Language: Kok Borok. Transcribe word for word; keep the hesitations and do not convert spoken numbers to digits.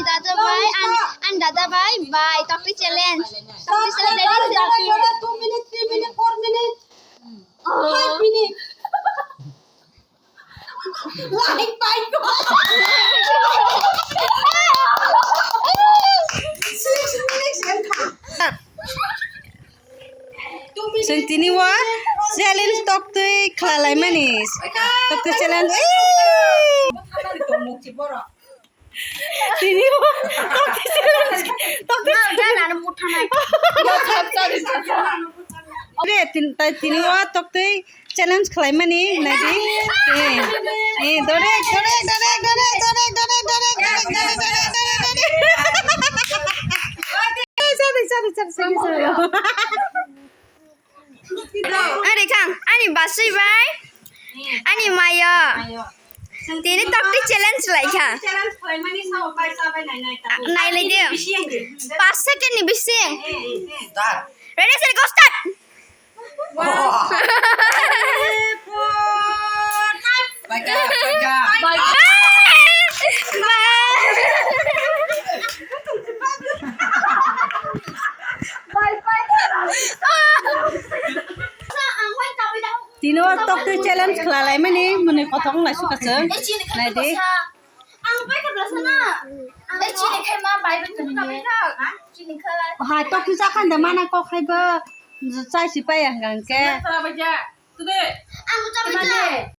Dada bai, ani, ani dada bai, bai, topic challenge. Topic challenge, topic. Two minutes, three minutes, four minutes, five minutes. Like, my God. Six minutes and Chwng tini o challenge toktwi khlalaimani. Toktwi challenge. Tini o toktwi challenge. Toktwi. Re, tin-, tai tini o toktwi challenge khlaimani, naidi. Eh, eh, dorek, dorek, dorek. Sorry, sorry, sorry, sorry, sorry. Ari kang, ani basui bai, ani mayo. Tini toktwi challenge lai kha. Nai lai di. Pas second ni bising. Ready, set, go, start. Tini o toktwi challenge khlalaimani, mwnwi kothok wng lai suka chwng. Nai di. Ang bai ka bwsa na. Ang chini khai ma bai bai tong ni. Chini khai. Hai, toktwi cha khan da mana kok khai ba. Chai si pai ang gang ke. Ang cha bai.